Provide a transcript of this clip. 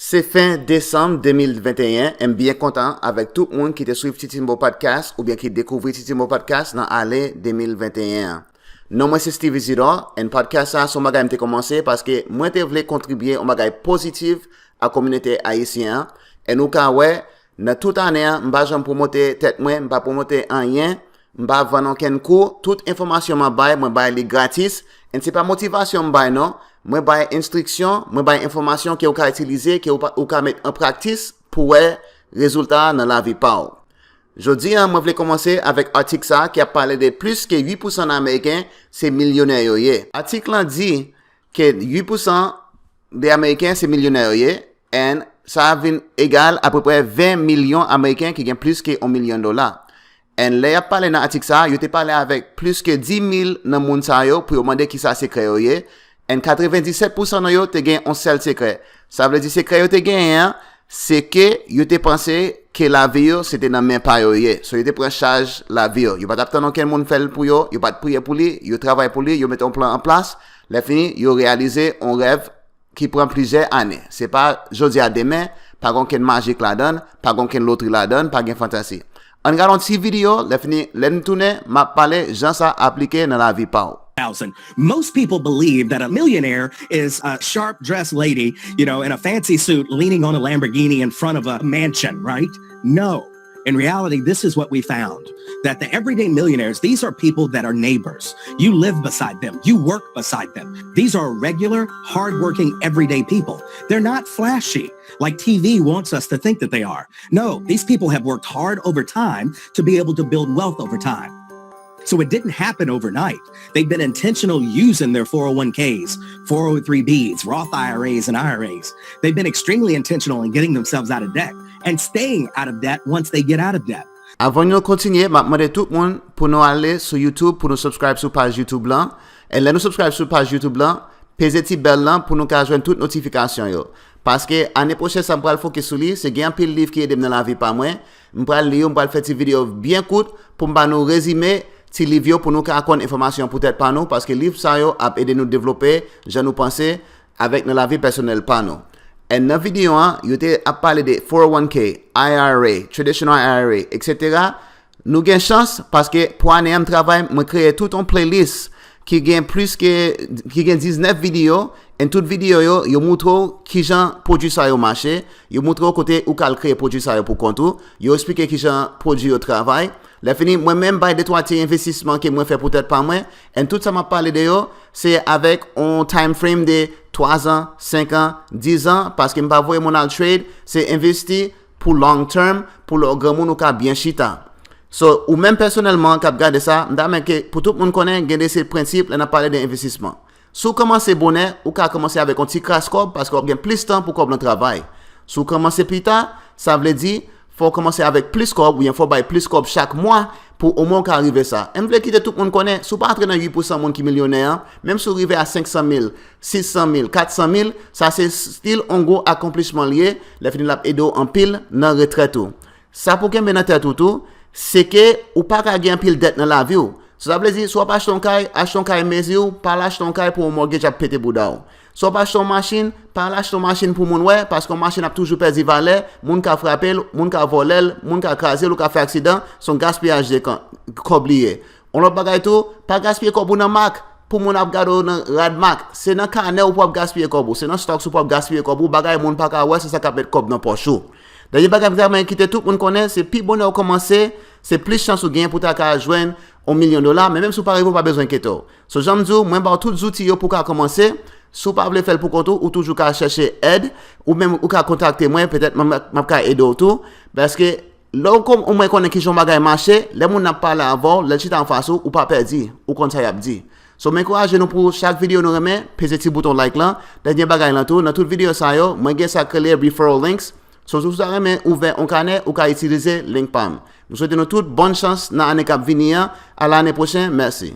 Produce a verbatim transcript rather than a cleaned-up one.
Se fen desanm de mil venteyen, e m byen kontan avèk tout moun ki te swiv Titimbo Podcast oubyen ki dekouvri Titimbo Podcast nan ane de mil venteyen an. Non mwen se Steve Isidore, and podcast sa se yon bagay m te kòmanse paske mwen te vle kontribye yon bagay pozitif a kominote ayisyen an, and ou ka wè, nan tout ane an, m pa janm pwomote tèt mwen, m pa pwomote anyen, m pa vann okenn kou, tout enfòmasyon m ap bay, mwen bay li gratis, and se pa motivasyon m bay non, mwen bay enstriksyon, mwen bay enfòmasyon ke ou ka itilize, ke ou, pa, ou ka met an praktis pou wè rezilta a nan lavi pa w. Jodi an, mwen vle kòmanse avèk atik sa a ki ap pale de plis ke uit pousan nan Ameriken se milyonè yo ye. Atik lan di ke uit pousan de Ameriken se milyonè yo ye, and sa vin egal apeprè ven milyon Ameriken ki gen plis ke yon milyon dola. And lè y ap pale nan atik sa a, yo te pale avèk plis ke dis mil nan moun sa yo pou yo mande kisa sekrè yo ye, and katrevenndisèt pousan nan yo te gen yon sèl sekrè. Sa vle di sekrè yo te genyen an, se ke yo te panse ke lavi yo se te nan men pa yo ye. So yo te pran chaj lavi yo. Yo pa t ap tann okenn moun fè l pou yo, yo pa t priye pou li, yo travay pou li, yo mete yon plan an plas. Lè fini, yo reyalize yon rèv ki pran plizyè ane. Se pa jodi a demen, pa gen okenn majik ladan l, pa gen okenn lotri ladan l, pa gen fantasi. Ann gade yon ti videyo, lè fini, lè n tounen, m ap pale jan sa aplike nan lavi pa w. Thousand. Most people believe that a millionaire is a sharp dressed lady, you know, in a fancy suit leaning on a Lamborghini in front of a mansion, right? No. In reality, this is what we found that the everyday millionaires, these are people that are neighbors. You live beside them, you work beside them. These are regular, hardworking, everyday people. They're not flashy like T V wants us to think that they are. No, these people have worked hard over time to be able to build wealth over time. So it didn't happen overnight. They've been intentional using their four oh one k's, four oh three b's, Roth I R A's, and I R A's. They've been extremely intentional in getting themselves out of debt and staying out of debt once they get out of debt. Avan nou kontinye, m ap mande tout moun pou nou ale sou YouTube pou nou subscribe sou paj YouTube lan. E lè nou subscribe sou paj YouTube lan, peze ti bèl lan pou nou ka jwenn tout notifikasyon yo. Paske ane pwochen sa m pral fokis sou li, se gen anpil liv ki ede m nan lavi pa mwen. M pral li yo, m pral fè ti videyo byen kout pou m ba nou rezime ti liv yo pou nou ka konn enfòmasyon pou tèt pa nou, paske liv sa yo ap ede nou devlope jan nou panse avèk nan lavi pèsonèl pa nou. And nan videyo an, yo te ap pale de four oh one k, I R A, traditional I R A, et cetera. Nou gen chans paske pou ane an m travay, mwen kreye tout yon playlist ki gen plis ke, ki gen diznèf videyo, and tout videyo yo, yo moutre w kijan pwodui sa yo mache, yo moutre w kote ou ka al kreye pwodui sa yo pou kont ou, yo eksplike kijan pwodui yo travay. Lè fini, mwen menm bay de twa ti envestisman ke mwen fè pou tèt pa mwen, and tout sa m ap pale de yo, se avèk yon time frame de twa zan, senk an, diz an, paske m pa voye moun al trade, se envesti pou long term, pou lè w granmoun ou ka byen chita. So, ou menm pèsonèlman k ap gade sa, m ta renmen ke pou tout moun konnen, gen de se prensip lè n ap pale de envestisman. Si w kòmanse bonè, ou ka kòmanse avèk yon ti kras kòb paske w ap gen plis tan pou kòb lan travay. Si w kòmanse pita, sa vle di, fò w kòmanse avèk plis kòb oubyen fò w bay plis kòb chak mwa pou omwen w ka rive sa. E m vle kite tout moun konnen, si w pa antre nan uit pousan moun ki milyonè an, menm si w rive a senk san mil, sis san mil, kat san mil, sa se still yon gwo akonplisman l ye, lè fini l ap ede w anpil nan retrèt ou. Sa pou kenbe nan tèt ou tou, se ke ou pa ka gen anpil dèt nan lavi w. So sa vle di, si w ap achte yon kay, achte yon kay mezi w, pa al achte yon kay pou yon mortgage ap pete bouda w. Si w ap achte yon machin, pa al achte yon machin pou moun wè, paske yon machin ap toujou pèdi valè, moun ka frape l, moun ka vòlè l, moun ka kraze l, ou ka fè aksidan, se yon gaspiyaj de kan, kòb li ye. Yon lòt bagay tou, pa gaspiye kòb ou nan mak, pou moun ap gade w nan rad mak. Se nan kanè w pou w ap gaspiye kòb ou, se nan stocks ou pou w ap gaspiye kòb ou, bagay moun pa ka wè, se sa k ap met kòb nan pòch ou. Dènye bagay m ta renmen kite tout moun konnen, se pi bonè w kòmanse, se plis chans ou genyen pou w ta ka jwenn yon milyon dola, men menm si w pa rive, w pa bezwen enkyete w. So, jan m di w, mwen ba w tout zouti yo pou w ka kòmanse. Si w pa vle fè l pou kont ou, ou toujou ka chèche èd, ou menm ou ka kontakte mwen, petèt m ap, m ap ka ede w tou. Paske lè w kon-, ou mwen konnen kijan yon bagay mache, lè moun nan ap pale avè w, lè l chita anfas ou, ou pa pèdi, ou konn sa y ap di. So, m ankouraje nou pou chak videyo nou renmen, peze ti bouton like lan. Dènye bagay lan tou, nan tout videyo sa yo, mwen gen sa k rele referral links. So, si w ta renmen ouvè yon kanè, ou ka itilize link pa m. M swete nou tout bòn chans nan ane k ap vini an. A lane pwochen, mèsi.